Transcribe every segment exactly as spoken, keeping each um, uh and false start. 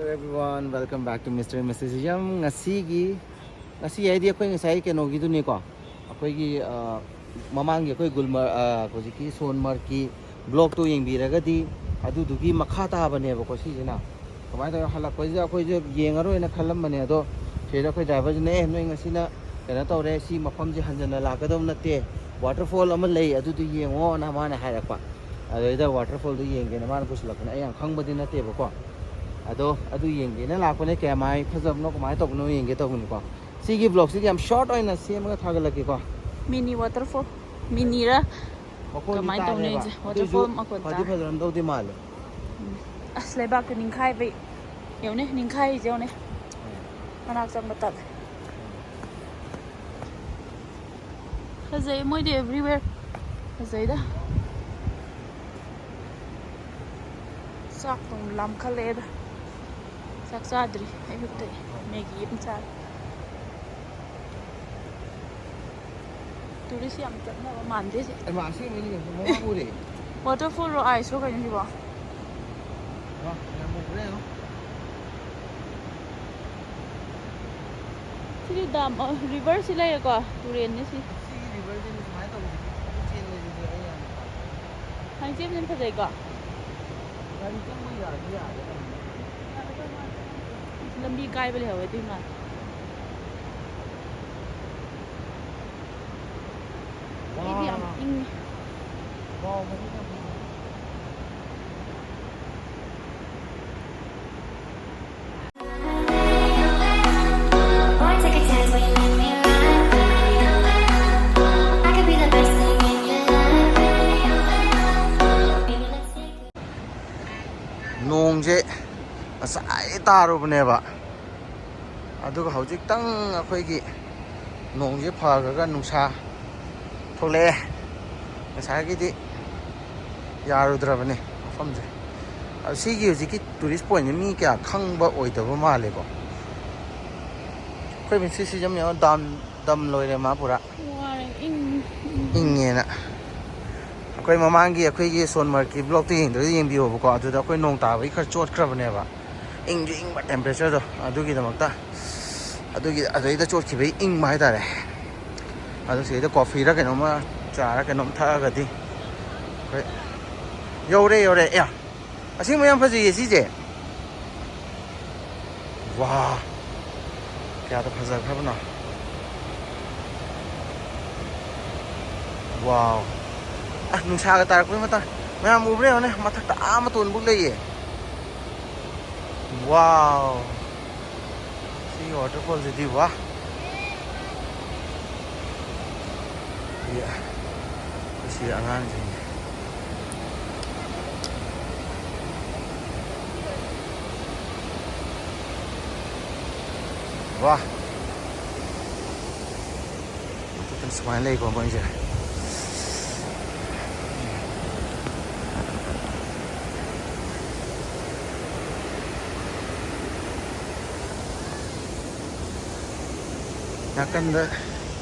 Everyone, welcome back to Mister and Missus Yam. ꯉꯁꯤꯒꯤ, ꯉꯁꯤ ꯍꯥꯏꯗꯤ ꯑꯩꯈꯣꯏ ꯉꯁꯥꯏ ꯀꯩꯅꯣꯒꯤꯗꯨꯅꯤꯀꯣ, ꯑꯩꯈꯣꯏꯒꯤ, ꯑ, ꯃꯃꯥꯡꯒꯤ ꯑꯩꯈꯣꯏ ꯒꯨꯜꯃꯔ-, ꯑ, ꯍꯧꯖꯤꯛꯀꯤ ꯁꯣꯟꯃꯔꯛꯀꯤ ꯕ꯭ꯂꯣꯛꯇꯣ ꯌꯦꯡꯕꯤꯔꯒꯗꯤ ꯑꯗꯨꯗꯨꯒꯤ ꯃꯈꯥ ꯇꯥꯕꯅꯦꯕꯀꯣ ꯁꯤꯁꯤꯅ꯫ ꯀꯃꯥꯏꯅ ꯇꯧꯔꯦ, ꯍꯜꯂꯛꯄꯁꯤꯗ ꯑꯩꯈꯣꯏꯁꯦ ꯌꯦꯡꯉꯔꯣꯏꯅ ꯈꯜꯂꯝꯕꯅꯦ, ꯑꯗꯣ ꯁꯤꯗ ꯑꯩꯈꯣꯏ ꯗ꯭ꯔꯥꯏꯚꯔꯁꯤꯅ, "ꯑꯦ, ꯅꯣꯏ ꯉꯁꯤꯅ ꯀꯩꯅꯣ ꯇꯧꯔꯦ, ꯁꯤ ꯃꯐꯝꯁꯦ ꯍꯟꯖꯟꯅ ꯂꯥꯛꯀꯗꯕ ꯅꯠꯇꯦ, ꯋꯥꯇꯔꯐꯣꯜ ꯑꯃ ꯂꯩ, ꯑꯗꯨꯗꯣ ꯌꯦꯡꯉꯣꯅ" ꯃꯥꯅ ꯍꯥꯏꯔꯛꯄ꯫ ꯑꯗꯨꯗꯩꯗ ꯋꯥꯇꯔꯐꯣꯜꯗꯣ ꯌꯦꯡꯒꯦꯅ ꯃꯥꯅ ꯄꯨꯁꯤꯜꯂꯛꯄꯅꯦ꯫ ꯑꯩ ꯌꯥꯝ ꯈꯪꯕꯗꯤ ꯅꯠꯇꯦꯕꯀꯣ, ꯑꯗꯣ ꯑꯗꯨ ꯌꯦꯡꯒꯦꯅ ꯂꯥꯛꯄꯅꯦ꯫ ꯀꯌꯥꯝ ꯐꯖꯕꯅꯣ, ꯀꯃꯥꯏꯅ ꯇꯧꯕꯅꯣ ꯌꯦꯡꯒꯦ ꯇꯧꯕꯅꯤꯀꯣ꯫ ꯁꯤꯒꯤ ꯕ꯭ꯂꯣꯛꯁꯤꯗꯤ ꯌꯥꯝ ꯁꯣꯔꯠ ꯑꯣꯏꯅ ꯁꯦꯝꯃꯒ ꯊꯥꯒꯠꯂꯛꯀꯦꯀꯣ꯫ ꯃꯤꯅꯤ ꯋꯥꯇꯔꯐꯣꯜ, ꯃꯤꯅꯤꯔ? ꯃꯈꯣꯟꯗꯤ ꯀꯃꯥꯏꯅ ꯇꯧꯅꯤ ꯇꯥꯔꯦꯕ꯫ ꯑꯩꯁꯦ? ꯑꯗꯨꯏꯁꯨ ꯋꯥꯇꯔꯐꯣꯜ ꯃꯈꯣꯟ ꯐꯗꯤ ꯇꯥꯔꯦ꯫ ꯐꯖꯔꯝꯗꯧꯗꯤ ꯃꯥꯜꯂꯦ꯫ ꯎꯝ꯫ ꯑꯁ, ꯂꯩꯕꯥꯛꯇ ꯅꯤꯡꯈꯥꯏꯕꯩ꯫ ꯌꯦꯡꯉꯨꯅꯦ, ꯅꯤꯡꯈꯥꯏꯔꯤꯁꯦ ꯌꯦꯡꯉꯨꯅꯦ꯫ ꯃꯅꯥꯛ ꯆꯪꯕ ꯇꯜꯂꯦ꯫ ꯐꯖꯩ, ꯃꯣꯏꯗꯤ everywhere ꯐꯖꯩꯗ꯫ ꯆꯥꯛ ꯊꯣꯡ ꯂꯥꯝꯈꯠꯂꯛꯑꯦꯗ꯫ ꯆꯥꯛ ꯆꯥꯗ꯭ꯔꯤ ꯑꯌꯨꯛꯇꯩ꯫ ꯃꯦꯒꯤ ꯑꯃ ꯆꯥꯔꯦ꯫ ꯇꯨꯔꯤꯁ ꯌꯥꯝ ꯆꯠꯅꯕ ꯃꯥꯟꯗꯦ ꯁꯤ꯫ ꯑꯩꯃꯥ, ꯑꯁꯦꯡꯕꯩꯅꯦ, ꯃꯃꯥꯡ ꯎꯔꯦ꯫ ꯋꯥꯇꯔꯐꯣꯜꯔꯣ, ꯑꯥꯏꯁꯔꯣ ꯀꯩꯅꯣ ꯁꯤꯕꯣ? ꯋꯥ, ꯌꯥꯝ ꯎꯈ꯭ꯔꯦ, ꯌꯦꯡꯉꯣ꯫ ꯁꯤꯗꯤ ꯗꯥꯝ, ꯑ, ꯔꯤꯚꯔꯁꯤ ꯂꯩꯔꯦꯀꯣ, ꯇꯨꯔꯦꯜꯅꯤ ꯁꯤ꯫ ꯁꯤꯒꯤ ꯔꯤꯚꯔꯁꯤꯗꯤ ꯁꯨꯃꯥꯏꯅ ꯇꯧꯕꯁꯦ ꯄꯤꯛꯇ꯭ꯔꯨ ꯄꯤꯛꯇ꯭ꯔꯨ ꯆꯦꯟꯕꯁꯤꯗꯤ ꯑꯩ ꯌꯥꯝ ꯄꯥꯝꯃꯦ꯫ ꯁꯨꯃꯥꯏꯅ ꯆꯦꯟꯕꯁꯤꯅ ꯐꯖꯩꯀꯣ? ꯒꯥꯔꯤ ꯆꯪꯕ ꯌꯥꯔꯗꯤ ꯌꯥꯔꯦ꯫ ꯂꯝꯕꯤ ꯀꯥꯏꯕ ꯂꯩꯍꯧꯋꯦ ꯑꯗꯨꯏ ꯃꯥꯜꯂꯦ꯫ ꯑꯩꯗꯤ ꯌꯥꯝ ꯋꯥ꯫ ꯏꯪꯉꯦ꯫ ꯋꯥꯎ, ꯃꯅꯨꯡ ꯌꯥꯝ ꯏꯪꯉꯦ꯫ Boy, take a chance when you make me ride. I could be the best thing in your life. Baby, let's take it. ꯅꯣꯡꯁꯦ ꯉꯁꯥꯏ ꯇꯥꯔꯨꯕꯅꯦꯕ, ꯑꯗꯨꯒ ꯍꯧꯖꯤꯛꯇꯪ ꯑꯩꯈꯣꯏꯒꯤ ꯅꯣꯡꯁꯦ ꯐꯈ꯭ꯔꯒ ꯅꯨꯡꯁꯥ ꯊꯣꯛꯂꯛꯑꯦ꯫ ꯉꯁꯥꯏꯒꯤꯗꯤ ꯌꯥꯔꯨꯗ꯭ꯔꯕꯅꯦ ꯃꯐꯝꯁꯦ꯫ ꯑꯗꯨ ꯁꯤꯒꯤ ꯍꯧꯖꯤꯛꯀꯤ ꯇꯨꯔꯤꯁ ꯄꯣꯏꯟꯁꯦ ꯃꯤ ꯀꯌꯥ ꯈꯪꯕ ꯑꯣꯏꯗꯕ ꯃꯥꯜꯂꯦꯀꯣ꯫ ꯑꯩꯈꯣꯏ ꯃꯤꯁꯤꯁꯤ ꯌꯥꯝ ꯌꯥꯝ ꯗꯥꯝ, ꯗꯝ ꯂꯣꯏꯔꯦ ꯃꯥ ꯄꯨꯔꯥ꯫ ꯋꯥꯔꯦ, ꯏꯪ, ꯏꯪ꯫ ꯏꯪꯉꯦꯅ꯫ ꯑꯩꯈꯣꯏ ꯃꯃꯥꯡꯒꯤ ꯑꯩꯈꯣꯏꯒꯤ ꯁꯣꯟꯃꯔꯛꯀꯤ ꯕ꯭ꯂꯣꯛꯇ ꯌꯦꯡꯗ꯭ꯔꯗꯤ ꯌꯦꯡꯕꯤꯌꯣꯕꯀꯣ꯫ ꯑꯗꯨꯗ ꯑꯩꯈꯣꯏ ꯅꯣꯡ ꯇꯥꯕꯒꯤ ꯈꯔ ꯆꯣꯠꯈ꯭ꯔꯕꯅꯦꯕ꯫ ꯏꯪꯁꯨ ꯏꯪꯕ temperatureꯗꯣ, ꯑꯗꯨꯒꯤꯗꯃꯛꯇ, ꯑꯗꯨꯒꯤ ꯑꯗꯩꯗ ꯆꯣꯠꯈꯤꯕꯒꯤ ꯏꯪꯕ ꯍꯥꯏꯇꯥꯔꯦ꯫ ꯑꯗꯨ ꯁꯤꯗꯩꯗ coffeeꯔ ꯀꯩꯅꯣꯝꯃ, ꯆꯥꯔ ꯀꯩꯅꯣꯝ ꯊꯛꯑꯒꯗꯤ ꯑꯩꯈꯣꯏ ꯌꯧꯔꯦ, ꯌꯧꯔꯦ꯫ ꯑꯦ, ꯑꯁꯦꯡꯕ ꯌꯥꯝ ꯐꯖꯩꯌꯦ ꯁꯤꯁꯦ꯫ ꯋꯥ, ꯀꯌꯥꯗ ꯐꯖꯈ꯭ꯔꯕꯅꯣ꯫ ꯋꯥꯎ꯫ ꯑ, ꯅꯨꯡꯁꯥꯒ ꯇꯥꯔꯛꯄꯩ ꯃꯇꯥꯡ꯫ ꯃꯌꯥꯝ ꯎꯕ꯭ꯔꯥ ꯌꯦꯡꯉꯣꯅꯦ, ꯃꯊꯛꯇ ꯑꯥ ꯃꯇꯣꯟꯕꯨꯛ ꯂꯩꯌꯦ꯫ ꯋꯥꯎ꯫ ꯁꯤꯒꯤ waterfallꯁꯤꯗꯤ ꯋꯥ꯫ ꯁꯤ ꯑꯩꯈꯣꯏ ꯁꯤ ꯑꯉꯥꯡꯁꯤꯡ꯫ ꯋꯥ꯫ ꯃꯊꯛꯇ ꯁꯨꯃꯥꯏꯅ ꯂꯩꯀꯣ ꯃꯣꯏꯁꯦ꯫ ꯅꯥꯀꯟꯗ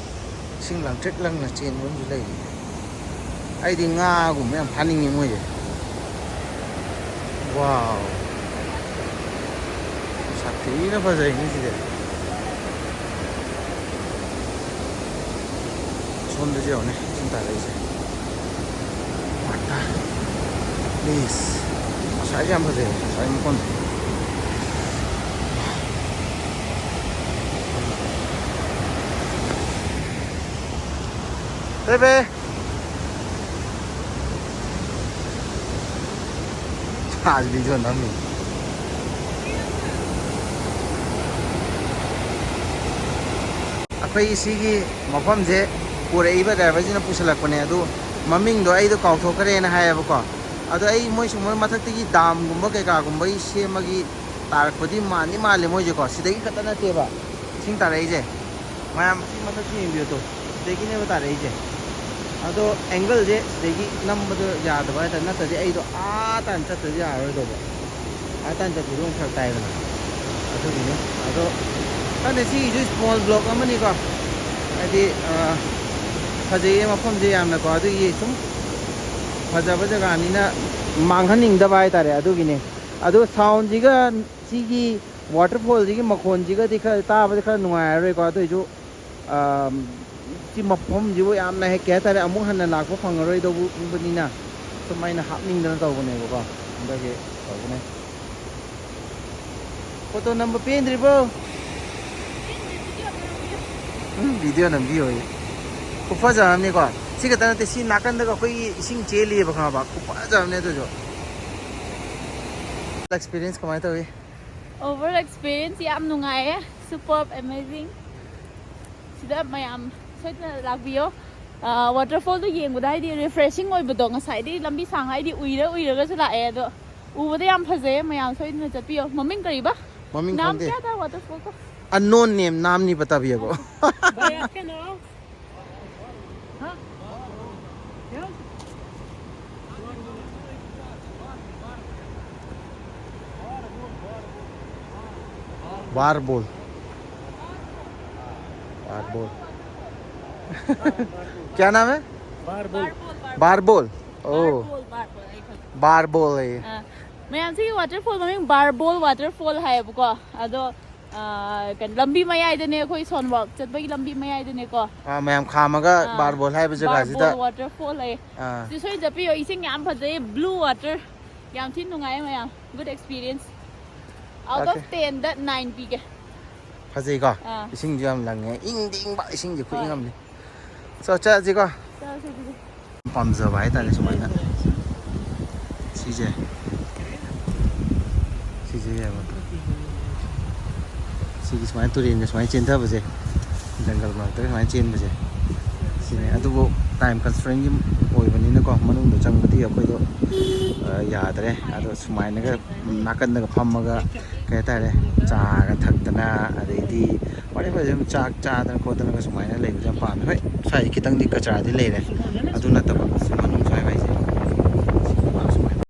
ꯏꯁꯤꯡ ꯂꯥꯡꯇ꯭ꯔꯤꯛ ꯂꯪꯅ ꯆꯦꯟꯕ ꯑꯃꯁꯨ ꯂꯩ꯫ ꯑꯩꯗꯤ ꯉꯥꯒꯨꯝꯕ ꯌꯥꯝ ꯐꯥꯅꯤꯡꯉꯤ ꯃꯣꯏꯁꯦ꯫ ꯋꯥꯎ꯫ ꯁꯥꯊꯤꯅ ꯐꯖꯩꯅꯦ ꯁꯤꯗꯤ꯫ ꯁꯣꯝꯗꯁꯨ ꯌꯦꯡꯉꯨꯅꯦ, ꯏꯁꯤꯡ ꯇꯥꯔꯛꯏꯁꯦ꯫ What the? Please. ꯉꯁꯥꯏꯁꯦ ꯌꯥꯝ ꯐꯖꯩ, ꯉꯁꯥꯏ ꯃꯐꯝꯁꯦ꯫ ꯕꯦꯕꯦ꯫ ꯊꯥꯁ ꯚꯤꯗꯤꯑꯣ ꯅꯝꯃꯤ꯫ ꯑꯩꯈꯣꯏꯒꯤ ꯁꯤꯒꯤ ꯃꯐꯝꯁꯦ ꯄꯨꯔꯛꯏꯕ driverꯁꯤꯅ ꯄꯨꯁꯤꯜꯂꯛꯄꯅꯦ, ꯑꯗꯨ ꯃꯃꯤꯡꯗꯣ ꯑꯩꯗꯣ ꯀꯥꯎꯊꯣꯛꯈ꯭ꯔꯦꯅ ꯍꯥꯏꯌꯦꯕꯀꯣ꯫ ꯑꯗꯣ ꯑꯩ ꯃꯣꯏ ꯁꯨꯝ ꯃꯣꯏ ꯃꯊꯛꯇꯒꯤ dam ꯒꯨꯝꯕ ꯀꯩꯀꯥꯒꯨꯝꯕꯒꯤ ꯁꯦꯝꯕꯒꯤ ꯇꯥꯔꯛꯄꯗꯤ ꯃꯥꯟꯗꯤ ꯃꯥꯜꯂꯦ ꯃꯣꯏꯁꯦꯀꯣ꯫ ꯁꯤꯗꯒꯤ ꯈꯛꯇ ꯅꯠꯇꯦꯕ ꯏꯁꯤꯡ ꯇꯥꯔꯛꯏꯁꯦ꯫ ꯃꯌꯥꯝ ꯁꯤ ꯃꯊꯛꯁꯤ ꯌꯦꯡꯕꯤꯌꯨ ꯇꯨ, ꯁꯤꯗꯒꯤꯅꯦꯕ ꯇꯥꯔꯛꯏꯁꯦ꯫ ꯑꯗꯣ angle ꯁꯦ ꯁꯤꯗꯒꯤ ꯅꯝꯕꯗꯣ ꯌꯥꯗꯕ ꯍꯥꯏꯇꯥꯔꯦ, ꯅꯠꯇ꯭ꯔꯗꯤ ꯑꯩꯗꯣ ꯑꯥ ꯇꯥꯟ ꯆꯠꯇ꯭ꯔꯗꯤ ꯌꯥꯔꯔꯣꯏꯗꯧꯕ, ꯑꯥ ꯇꯥꯟ ꯆꯠꯄꯗꯣ ꯑꯃꯨꯛ ꯐꯔꯛ ꯇꯥꯏꯗꯅ꯫ ꯑꯗꯨꯒꯤꯅꯤ꯫ ꯑꯗꯣ ꯈꯪꯗꯦ, ꯁꯤꯒꯤꯁꯨ small vlog ꯑꯃꯅꯤꯀꯣ, ꯍꯥꯏꯗꯤ ꯑ, ꯐꯖꯩꯌꯦ ꯃꯐꯝꯁꯦ ꯌꯥꯝꯅꯀꯣ, ꯑꯗꯨꯒꯤ ꯁꯨꯝ ꯐꯖꯕ ꯖꯒꯥꯅꯤꯅ ꯃꯥꯡꯍꯟꯅꯤꯡꯗꯕ ꯍꯥꯏꯇꯥꯔꯦ, ꯑꯗꯨꯒꯤꯅꯦ꯫ ꯑꯗꯣ sound ꯁꯤꯒ ꯁꯤꯒꯤ ꯋꯥꯇꯔꯐꯣꯜꯁꯤꯒꯤ ꯃꯈꯣꯟꯁꯤꯒꯗꯤ ꯈꯔ ꯇꯥꯕꯗꯤ ꯈꯔ ꯅꯨꯡꯉꯥꯏꯔꯔꯣꯏꯀꯣ꯫ ꯑꯗꯨ ꯑꯣꯏꯁꯨ, ꯑꯝ, ꯁꯤ ꯃꯐꯝꯁꯤꯕꯨ ꯌꯥꯝꯅ ꯍꯦꯛ, ꯀꯩ ꯍꯥꯏꯇꯥꯔꯦ, ꯑꯃꯨꯛ ꯍꯟꯅ ꯂꯥꯛꯄ ꯐꯪꯉꯔꯣꯏꯗꯧꯕꯒꯨꯝꯕꯅꯤꯅ ꯁꯨꯝ ꯑꯩꯅ ꯍꯥꯞꯅꯤꯡꯗꯅ ꯇꯧꯕꯅꯦꯕꯀꯣ꯫ ꯑꯗꯨꯒꯤ ꯇꯧꯕꯅꯦ꯫ ꯐꯣꯇꯣ ꯅꯝꯕ ꯄꯦꯟꯗ꯭ꯔꯤꯕꯣ? ꯎꯝ, ꯚꯤꯗꯤꯑꯣ ꯅꯝꯕꯤꯌꯣꯌꯦ꯫ ꯈꯨꯐꯖ ꯑꯃꯅꯤꯀꯣ꯫ ꯁꯤ ꯈꯛꯇ ꯅꯠꯇꯦ, ꯁꯤ ꯅꯥꯀꯟꯗꯒ ꯑꯩꯈꯣꯏꯒꯤ ꯏꯁꯤꯡ ꯆꯦꯜꯂꯤꯑꯕ, ꯈꯪꯉꯕ? ꯈꯨꯐꯖ ꯑꯃꯅꯦ ꯑꯗꯨꯁꯨ꯫ ꯑꯦꯛꯁꯄꯤꯔꯤꯌꯦꯟꯁ ꯀꯃꯥꯏꯅ ꯇꯧꯏ? Overall experience ꯌꯥꯝ ꯅꯨꯡꯉꯥꯏꯌꯦ꯫ Superb, amazing. ꯁꯤꯗ ꯃꯌꯥꯝ ꯁꯣꯏꯗꯅ ꯂꯥꯛꯄꯤꯌꯣ꯫ ꯋꯥꯇꯔꯐꯣꯜꯗꯣ ꯌꯦꯡꯕꯗ ꯍꯥꯏꯗꯤ ꯔꯤꯐ꯭ꯔꯦꯁꯤꯡ ꯑꯣꯏꯕꯗꯣ, ꯉꯁꯥꯏꯗꯤ ꯂꯝꯕꯤ ꯁꯥꯡ ꯍꯥꯏꯗꯤ ꯎꯏꯔ ꯎꯏꯔꯒꯁꯨ ꯂꯥꯛꯑꯦ꯫ ꯑꯗꯣ ꯎꯕꯗ ꯌꯥꯝ ꯐꯖꯩꯌꯦ, ꯃꯌꯥꯝ ꯁꯣꯏꯗꯅ ꯆꯠꯄꯤꯌꯣ꯫ ꯃꯃꯤꯡ ꯀꯔꯤꯕ? ꯃꯃꯤꯡ ꯅꯥꯝ ꯈꯪꯗꯦ꯫ ꯀꯌꯥ ꯇꯥ ꯋꯥꯇꯔꯐꯣꯜ ꯀꯣ? Unknown name, ꯅꯥꯝ ꯅꯤꯕ ꯇꯥꯕꯤꯌꯦꯀꯣ꯫ ꯀꯩꯅꯣ? ꯍꯥ? बारबोल। बारबोल। क्या नाम है? बारबोल। बारबोल। ओ। बारबोल, बारबोल, ꯑꯩ ꯈꯪꯉꯦ꯫ बारबोल है ये। ꯑꯥ, ꯃꯌꯥꯝ, ꯁꯤꯒꯤ ꯋꯥꯇꯔꯐꯣꯜ ꯃꯃꯤꯡ ꯕꯥꯔꯕꯣꯜ ꯋꯥꯇꯔꯐꯣꯜ ꯍꯥꯏꯌꯦꯕꯀꯣ꯫ ꯑꯗꯣ, ꯑꯥ, ꯀꯩꯅꯣ, ꯂꯝꯕꯤ ꯃꯌꯥꯏꯗꯅꯦ, ꯑꯩꯈꯣꯏ ꯁꯣꯟꯋꯥꯛ ꯆꯠꯄꯒꯤ ꯂꯝꯕꯤ ꯃꯌꯥꯏꯗꯅꯦꯀꯣ꯫ ꯑꯥ, ꯃꯌꯥꯝ ꯈꯥꯝꯃꯒ ꯑꯥ, ꯕꯥꯔꯕꯣꯜ ꯍꯥꯏꯕ ꯖꯒꯥꯁꯤꯗ꯫ ꯕꯥꯔꯕꯣꯜ ꯋꯥꯇꯔꯐꯣꯜ ꯂꯩ꯫ ꯑꯥ꯫ ꯁꯤ ꯁꯣꯏꯗꯅ ꯆꯠꯄꯤꯌꯣ, ꯏꯁꯤꯡ ꯌꯥꯝ ꯐꯖꯩ, ꯕ꯭ꯂꯨ ꯋꯥꯇꯔ꯫ ꯌꯥꯝ ꯊꯤꯅ ꯅꯨꯡꯉꯥꯏ ꯃꯌꯥꯝ꯫ Good experience꯫ Out of okay. Ten the nine ꯄꯤꯒꯦ꯫ ꯐꯖꯩꯀꯣ? ꯑꯥ꯫ ꯏꯁꯤꯡꯁꯨ ꯌꯥꯝ ꯂꯪꯉꯦ꯫ ꯏꯪꯗꯤ ꯏꯪꯕ, ꯏꯁꯤꯡꯁꯦ ꯈꯨꯏꯪ ꯍꯣꯏ꯫ ꯑꯃꯅꯤ꯫ ꯆꯣ, ꯆꯠꯂꯁꯤꯀꯣ? ꯆꯠꯂꯁꯤ ꯑꯗꯨꯗꯤ꯫ ꯄꯥꯝꯖꯕ ꯍꯥꯏꯇꯥꯔꯦ ꯁꯨꯃꯥꯏꯅ꯫ ꯁꯤꯁꯦ꯫ ꯁꯤꯁꯦ ꯌꯦꯡꯉꯣ꯫ ꯁꯤꯒꯤ ꯁꯨꯃꯥꯏꯅ ꯇꯨꯔꯦꯟꯒ ꯁꯨꯃꯥꯏꯅ ꯆꯦꯟꯊꯕꯁꯦ, ꯖꯪꯒꯜ ꯃꯔꯛꯇꯒ ꯁꯨꯃꯥꯏꯅ ꯆꯦꯟꯕꯁꯦ, ꯁꯤꯅꯦ꯫ ꯑꯗꯨꯕꯨ ꯇꯥꯏꯝ ꯀꯟꯁꯇ꯭ꯔꯦꯟꯒꯤ ꯑꯣꯏꯕꯅꯤꯅꯀꯣ, ꯃꯅꯨꯡꯗ ꯆꯪꯕꯗꯤ ꯑꯩꯈꯣꯏꯗꯣ, ꯑ, ꯌꯥꯗ꯭ꯔꯦ꯫ ꯑꯗꯣ ꯁꯨꯃꯥꯏꯅꯒ ꯅꯥꯀꯟꯗꯒ ꯐꯝꯃꯒ, ꯀꯩ ꯍꯥꯏꯇꯥꯔꯦ, ꯆꯥꯒ ꯊꯛꯇꯅ, ꯑꯗꯩꯗꯤ ꯋꯥꯔꯤ ꯋꯥꯇꯥꯏ ꯑꯗꯨꯝ ꯆꯥꯛ ꯆꯥꯗꯅ ꯈꯣꯠꯇꯅꯒ ꯁꯨꯃꯥꯏꯅ ꯂꯩꯕꯁꯦ ꯌꯥꯝ ꯄꯥꯝꯃꯦ꯫ ꯍꯣꯏ, ꯁ꯭ꯋꯥꯏꯗꯤ ꯈꯤꯇꯪꯗꯤ ꯀꯆꯔꯥꯗꯤ ꯂꯩꯔꯦ꯫